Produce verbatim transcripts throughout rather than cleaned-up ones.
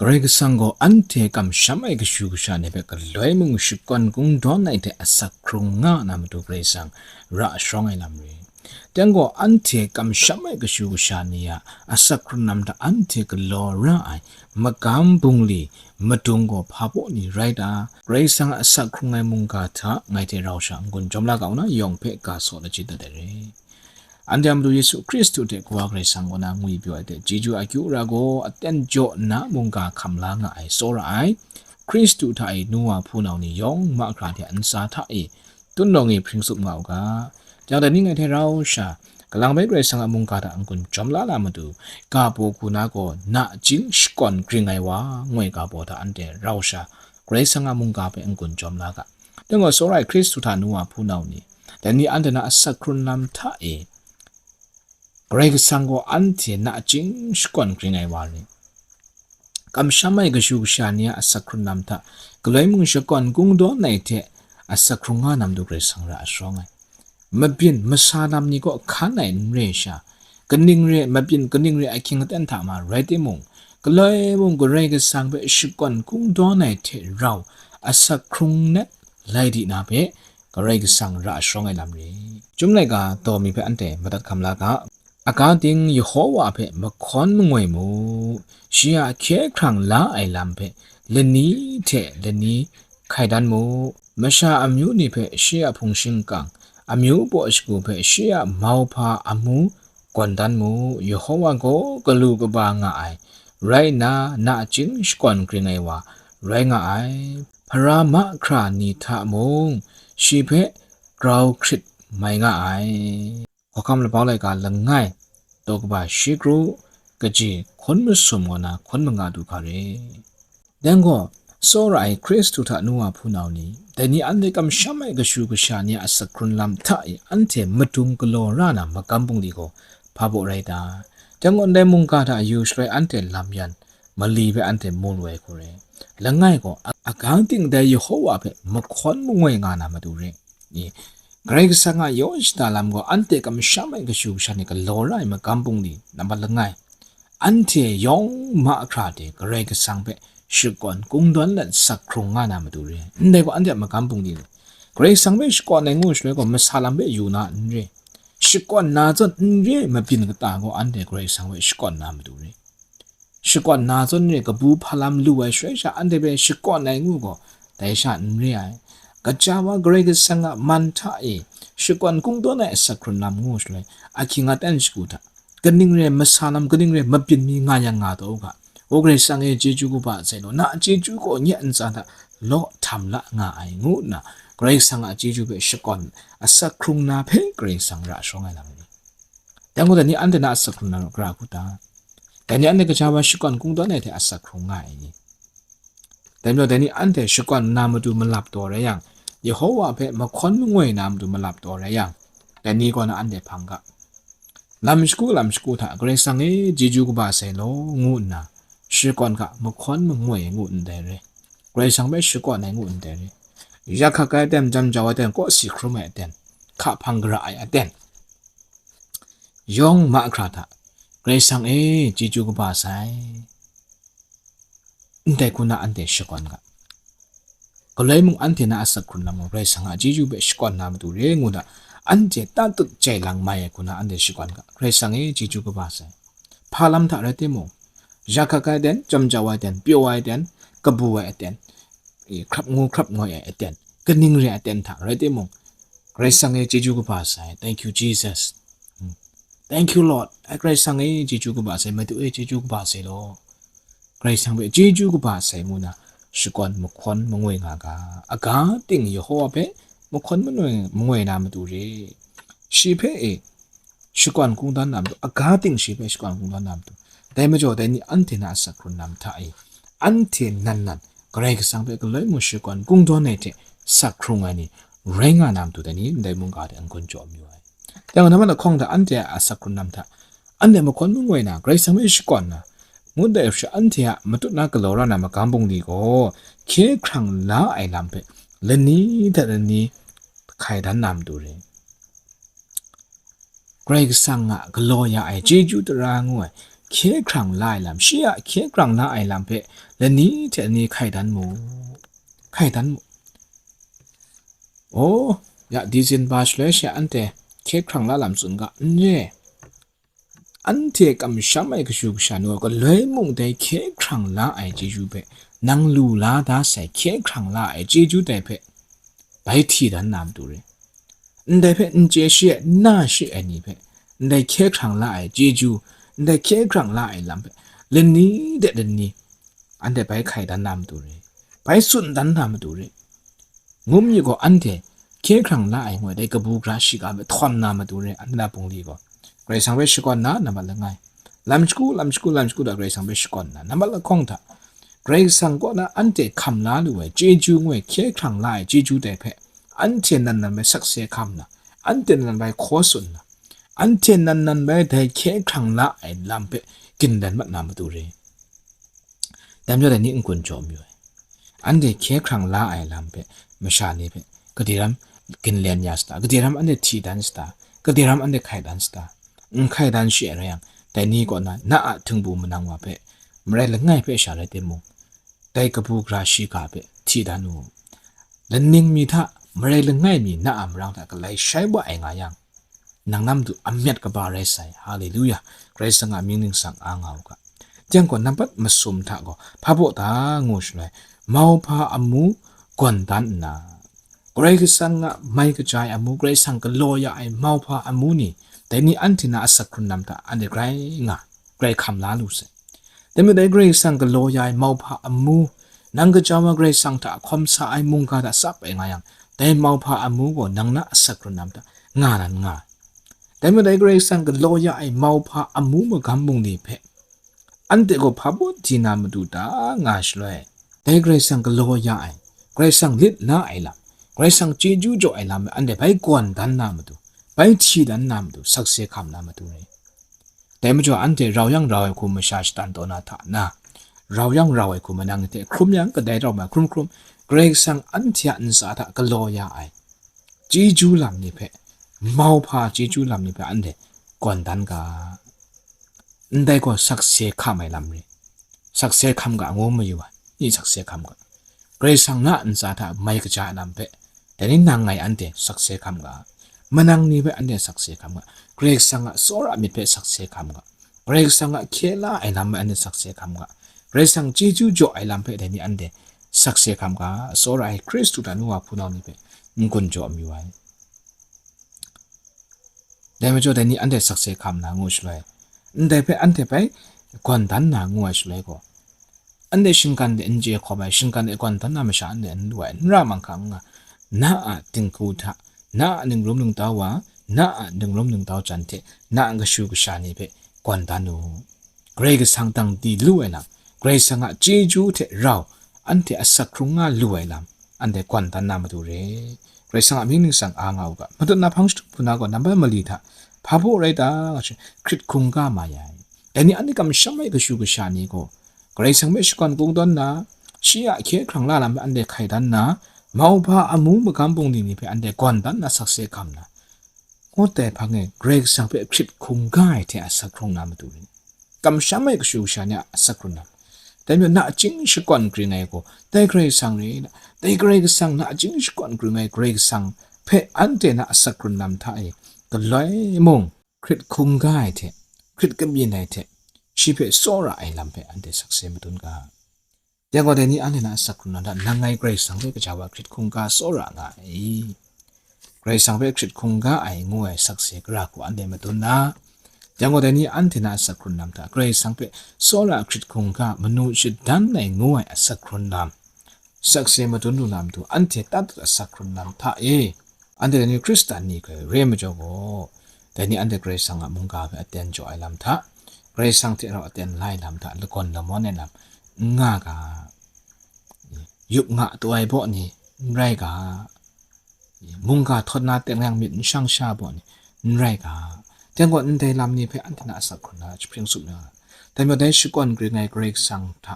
Karai Kasang gaw anhte kamsham ai kashu kasha ni hpe galoi mung shakawn kungdawn ai hte asak hkrung nga na matu Karai Kasang ra sharawng ai lam re. Dai gaw anhte kamsham ai kashu kasha ni a asak hkrung lam hta anhte galaw ra ai magam bungli madung gaw hpa baw ni rai ta? Karai Kasang a asak hkrung ai mungga hta ngai hte rau sha n-gun jawm la ga u na, yawng hpe ga saw lachyit dat ai re. Anhte a Madu Yesu Hkristu hte Kawa Karai Kasang kaw na ngwi pyaw ai hte chyeju akyu ara gaw aten jaw nna mungga hkam la nga ai tsawra ai Hkristu hta e nu wa hpunau ni yawng mahkra hte ntsa hta e tun rawng e hpring tsup nga u ga. Jang dai ni ngai hte rau sha, kalang bai Karai Kasang a mungga hta n-gun jawm la na matu, ga baw hku na gaw nachying shakawn gring ai wa, ngoi ga baw hta anhte rau sha, Karai Kasang a mungga hpe n-gun jawm la ga. Dai gaw tsawra ai Hkristu hta nu wa hpunau ni, dai ni anhte na asak hkrung lam hta e, Karai Kasang gaw anhte nachying shakawn gring ai wa rai. Kamsham ai kashu kasha ni a asak hkrung lam hta galoi mung shakawn kungdawn ai hte asak hkrung nga na matu Karai Kasang ra sharawng ai. Mabyin masa lam ni kaw hkan ai n re sha, kaning re ai mabyin, kaning re ai ahkying aten hta ma rai timung, galoi mung Karai Kasang hpe shakawn kungdawn ai hte rau asak hkrung net lai di na hpe Karai Kasang ra sharawng ai lam re. Chyum laika taw mi hpe anhte madat hkam la ga. Aga ting Yehowa hpe mahkawn mangoi mu, shi a hkye hkrang la ai lam hpe lani hte lani hkai dan mu. Masha amyu ni hpe shi a hpung shingkang, amyu baw shagu hpe shi a mauhpa amu gawn dan mu. Yehowa gaw galu kaba nga ai rai nna, nachying shakawn gring ai wa rai nga ai. Hpara mahkra ni hta mung shi hpe grau hkrit mai nga ai. Hkawhkam Labau Laika langai, daw kaba shi kru, kaji hkun masum gaw na hkun manga du hkra re. Dai gaw, tsawra ai Hkristu hta nu wa hpunau ni, dai ni anhte kamsham ai kashu kasha ni a asak hkrung lam hta e anhte madung galaw ra na magam bungli gaw hpa baw rai ta? Dai gaw, ndai mungga hta yu shaloi anhte lam yan, mali hpe anhte mu lu ai hku re. Langai gaw, a-, agang ting dai Yehowa hpe mahkawn mangoi nga na matu re. I, Karai Kasang a yaw shada lam gaw anhte kamsham ai kashu kasha ni galaw ra ai magam bungli, nambat langai, anhte yawng mahkra hte Karai Kasang hpe shakawn kungdawn let asak hkrung nga na matu re. Ndai gaw anhte a magam bungli re. Karai Kasang hpe shakawn ai ngu shaloi gaw, masa lam hpe yu na n re. Shakawn na zawn n re ai mabyin kata gaw anhte Karai Kasang hpe shakawn na matu re. Shakawn na zawn re, kabu hpa lam lu ai shaloi sha anhte hpe shakawn ai ngu gaw, dai sha n re ai. Kaja wa Karai Kasang a man hta e shakawn kungdawn ai asak hkrung lam ngu shaloi, ahkying aten shagu hta, kaning re ai masa lam, kaning re ai mabyin mi nga yang nga taw u ga. O Karai Kasang e, chyeju kaba sai law, na a chyeju gaw nye a ntsa hta law htam la nga ai, ngu nna Karai Kasang a chyeju hpe shakawn asak hkrung na hpe Karai Kasang ra sharawng ai lam ni. Dai gaw, dai ni anhte na asak hkrung na gara hku ta? Dai ni anhte kaja wa shakawn kungdawn ai hte asak hkrung nga ai ni? Dai majaw, dai ni anhte shakawn na matu malap taw rai yang, Yehowa hpe mahkawn mangoi na matu malap taw rai yang, dai ni kaw na anhte hpang ga. Lam shagu lam shagu hta, Karai Kasang e, chyeju kaba sai law, ngu nna, shakawn ga, mahkawn mangoi ai ngu ndai re. Karai Kasang hpe shakawn ai ngu ndai re. Yak hkak ai aten, jam jau ai aten, kawsi hkrum ai aten, hka hpang gara ai aten, yawng mahkra hta, Karai Kasang e, chyeju kaba sai, ndai hku na anhte shakawn ga. Galoi mung anhte na asak hkrung lam gaw Karai Kasang a chyeju hpe shakawn na matu re ngu na, anhte tatut jai lang mai ai hku na anhte shakawn ga. Karai Kasang e, chyeju kaba sai. Hpa lam hta rai timung, yak hkak ai aten, jam jau ai aten, pyaw ai aten, kabu ai aten, e, hkrap ngu hkrap ngoi ai aten, kaning re ai aten hta rai timung, Karai Kasang e, chyeju kaba sai. Thank you, Jesus. Hmm. Thank you, Lord. Ai Karai Kasang e, chyeju kaba sai. Madu e, chyeju kaba sai law. Karai Kasang hpe chyeju kaba sai ngu na, shakawn mahkawn mangoi nga ga. Aga ting Yehowa hpe mahkawn mangoi, mangoi na matu re. Shi hpe e, shakawn kungdawn na matu, aga ting shi hpe shakawn kungdawn na matu. Dai majaw, dai ni anhte na asak hkrung lam hta e, anhte nan nan, Karai Kasang hpe galoi mung shakawn kungdawn ai hte asak hkrung ai ni rai nga na matu, dai ni ndai mungga hte n-gun jaw mayu ai. Dai gaw, nambat lahkawng hta anhte a asak hkrung lam hta, anhte mahkawn mangoi na, Karai Kasang hpe shakawn na, ngut dai hpra anhte a matut na galaw ra na magam bungli gaw, hkye hkrang la ai lam hpe lani hte lani hkai dan na matu re. Karai Kasang a galaw ya ai chyeju tara ngu ai hkye hkrang la ai lam, shi a hkye hkrang la ai lam hpe lani hte lani hkai dan mu, hkai dan mu. O, ya, dizin ba shaloi she anhte hkye hkrang la lam tsun ga, n re. Anhte kamsham ai kashu kasha ni gaw galoi mung dai hkye hkrang la ai chyeju hpe nang lu la da sai hkye hkrang la ai chyeju dai hpe bai hti dan na matu re. Ndai hpe n chye shi ai, n na shi ai ni hpe, ndai hkye hkrang la ai chyeju, ndai hkye hkrang la ai lam hpe lani de lani anhte bai hkai dan na matu re, bai tsun dan na matu re. Ngu mi gaw, anhte hkye hkrang la ai ngoi dai kabu gara shiga hpe htawn na matu re, anhte na bungli gaw. Karai Kasang hpe shakawn na, nambat langai. Lam shagu, lam shagu, lam shagu da Karai Kasang hpe shakawn na, nambat lahkawng hta Karai Kasang kaw na anhte hkam la lu ai chyeju ngoi, hkye hkrang la ai chyeju dai hpe, anhte nan nan bai sakse hkam na, anhte nan nan bai hkaw tsun na, anhte nan nan bai dai hkye hkrang la ai lam hpe gindan mat na matu re. Dai majaw dai ni n-gun jaw mayu ai. Anhte hkye hkrang la ai lam hpe masha ni hpe gade ram ginlen ya sata, gade ram anhte hti dan sata, gade ram anhte hkai dan sata, n hkai dan shi ai rai yang, dai ni kaw na, na a htingbu manang wa hpe, marai langai hpe sha rai timung, dai kabu gara shiga hpe hti dan u. Laning mi hta, marai langai mi na a marang hta galai shai wa ai nga yang, nang na matu a myat kaba rai sai. Haleluya! Karai Kasang a mying ningsang a nga u ga. Teng gaw, nambat masum hta gaw hpa baw ta ngu shaloi, mauhpa amu gawn dan nna, Karai Kasang a mai kaja ai amu, Karai Kasang galaw ya ai mauhpa amu ni, dai ni anhte na asak hkrun lam hta anhte grai nga, grai hkam la lu sai. Dai majaw dai Karai Kasang galaw ya ai mauhpa amu, nang kaja wa Karai Kasang hta hkawm sa ai mungga hta tsap ai nga yang, dai mauhpa amu gaw nang na asak hkrun lam hta nga nan nga. Dai majaw dai Karai Kasang galaw ya ai mauhpa amu magam bungli hpe anhte gaw hpa baw di na matu ta nga shaloi, dai Karai Kasang galaw ya ai, Karai Kasang lit la ai lam, Karai Kasang chyeju jaw ai lam hpe anhte bai gawn dan na matu, bai hti dan na matu, sakse hkam na matu re. Dai majaw anhte rau yang rau ai hku masha shatan taw na hta na, rau yang rau ai hku manang ni hte hkrum yang kadai rau ma hkrum hkrum, Karai Kasang anhte a ntsa hta galaw ya ai chyeju lam ni hpe, mauhpa chyeju lam ni hpe anhte gawn dan ga. Ndai gaw sakse hkam ai lam re. Sakse hkam ga ngu mayu ai, i sakse hkam ga. Karai Kasang na ntsa hta mai kaja ai lam hpe, dai ni nang ngai anhte sakse hkam ga. Manang ni hpe anhte sakse hkam ga. Karai Kasang a tsawra myit hpe sakse hkam ga. Karai Kasang a hkye la ai lam hpe anhte sakse hkam ga. Karai Kasang chyeju jaw ai lam hpe dai ni anhte sakse hkam ga. Tsawra ai Hkristu hta nu wa hpunau ni hpe n-gun jaw mayu ai. Dai majaw dai ni anhte sakse hkam na ngu shaloi, ndai hpe anhte bai gawn dan na ngu ai shaloi gaw, anhte shinggan de n chye hkawm ai, shinggan de gawn dan na masha anhte n lu ai, n ra manghkang n nga, na a dinghku hta, na a ningrum ningtau wa, na a ningrum ningtau jan hte, na a kashu kasha ni hpe gawn dan u. Karai Kasang dang di lu ai lam, Karai Kasang a chyeju hte rau anhte asak hkrung nga lu ai lam, anhte gawn dan na matu re. Karai Kasang a mying ningsang a nga u ga, matut na hpang shatup hpuna gaw nambat mali hta hpa baw rai ta nga she hkrit hkungga ma ya ai. Dai ni anhte kamsham ai kashu kasha ni gaw, Karai Kasang hpe shakawn kungdawn na, shi a hkye hkrang la lam hpe anhte hkai dan na, mauhpa amu magam bungli ni hpe anhte gawn dan na sakse hkam na, ngut ai hpang e Karai Kasang hpe hkrit hkungga ai hte asak hkrung na matu ring. Kamsham ai kashu kasha ni a asak hkrung na, dai majaw nachying shakawn kring ai gaw dai Karai Kasang rai na, dai Karai Kasang nachying shakawn kring ai Karai Kasang hpe anhte na asak hkrung lam hta e galoi mung hkrit hkungga ai hte, hkrit kamyin ai hte, shi hpe tsawra ai lam hpe anhte sakse madun ga. Dai gaw dai ni anhte na asak hkrung na hta, nang ngai Karai Kasang hpe kaja wa hkrit hkungga tsawra nga ai. Karai Kasang hpe hkrit hkungga ai ngu ai sakse gara hku anhte madun na, dai gaw dai ni anhte na asak hkrung lam hta, Karai Kasang hpe tsawra hkrit hkungga manu shadan ai ngu ai asak hkrung lam, sakse madun lu na matu, anhte tatut asak hkrung lam hta e, anhte dai ni Hkristan ni hkoi re ai majaw gaw, dai ni anhte Karai Kasang a mungga hpe aten jaw ai lam hta, Karai Kasang hte rau aten la ai lam hta lagawn lamawn ai lam n nga ga, yup nga taw ai baw ni n rai ga, mungga htawt na teng yang myit n shang sha baw ni n rai ga, dai gaw ndai lam ni hpe anhte na asak hkrung na jahpring tsup na, dai majaw dai shakawn kring ai Karai Kasang hta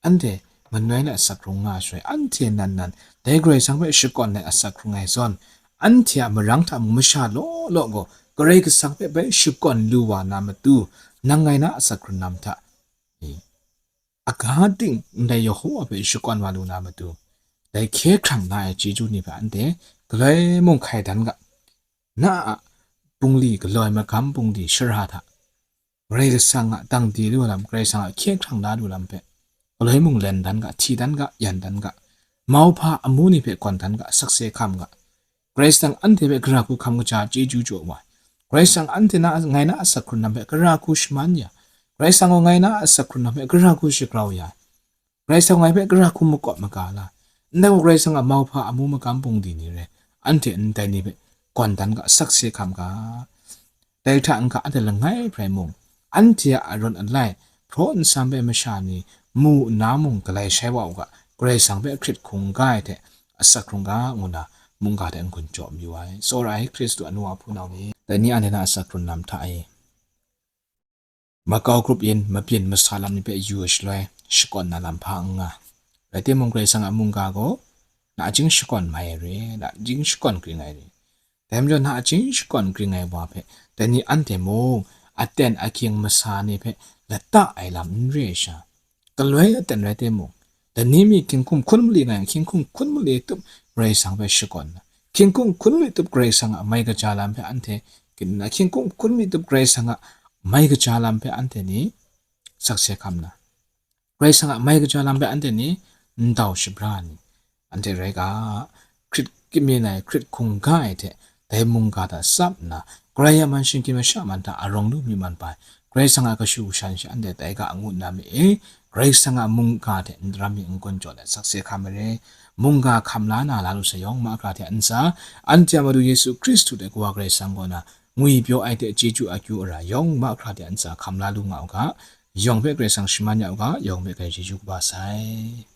anhte manoi na asak hkrung nga shaloi, anhte nan nan dai Karai Kasang hpe shakawn ai asak hkrung ai zawn, anhte a marang hta mung masha law law gaw Karai Kasang hpe bai shakawn lu wa na matu, nang ngai na asak hkrun lam hta, e, aga ting ndai Yehowa hpe shakawn wa lu na matu, dai hkye hkrang na ai chyeju ni hpe anhte galoi mung hkai dan ga. Na a bungli galoi magam bungli shara hta, Karai Kasang a dang di lu lam, Karai Kasang a hkye hkrang la lu lam hpe, galoi mung len dan ga, hti dan ga, yan dan ga, mauhpa amu ni hpe gawn dan ga, sakse hkam ga. Karai Kasang anhte hpe gara hku hkam kaja chyeju jaw wa ai. Karai Kasang anhte na, ngai na asak hkrun lam hpe gara hku shaman ya. Karai Kasang gaw ngai na asak hkrun lam hpe gara hku shagrau ya. Karai Kasang ngai hpe gara hku makawp maga la. Ndai gaw Karai Kasang a mauhpa amu magam bungli ni re, anhte ndai ni hpe gawn dan ga, sakse hkam ga. Dai hta n-ga anhte langai hprai mung, anhte a arawn alai, hpraw nsam hpe masha ni mu nna mung galai shai wa u ga, Karai Kasang hpe hkrit hkungga ai hte asak hkrung ga ngu na mungga hte n-gun jaw mayu ai. Tsawra ai Hkristu anu a hpunau ni, dai ni anhte na asak hkrun lam hta e, makau grup yin mabyin masa lam ni hpe yu ai shaloi, shakawn na lam hpa n nga. Rai timung, Karai Kasang a mungga gaw nachying shakawn mai ai re, nachying shakawn kring ai re. Dai majaw, nachying shakawn kring ai wa hpe, dai ni anhte mung aten ahkying masa ni hpe lata ai lam n re ai sha, galoi aten rai timung, dai ni mi hkying hkum hkun mali ngai, hkying hkum hkun mali tup Karai Kasang hpe shakawn na, hkying hkum hkun mali tup Karai Kasang a mai kaja lam hpe anhte, hkying hkum hkun mali tup Karai Kasang a mai kaja lam hpe anhte ni sakse hkam na, Karai Kasang a mai kaja lam hpe anhte ni ndau shabra ni, anhte rai ga, hkrit kamyin ai, hkrit hkungga ai hte dai mungga hta tsap nna, Karai a man shinggyim masha man hta arawng lu mi man pa ai, Karai Kasang a kashu kashan shi anhte tai ga ngu nna mi e, Karai Kasang a mungga hte ndaram mi n-gun jaw let sakse hkam ai re. Mungga hkam la na la lu sai yawng mahkra hte a ntsa, anhte a Madu Yesu Hkristu hte Kawa Karai Kasang kaw na ngwipyaw ai hte chyeju akyu ara yawng mahkra hte a ntsa hkam la lu nga u ga, yawng hpe Karai Kasang shaman ya u ga, yawng hpe Karai chyeju kaba sai.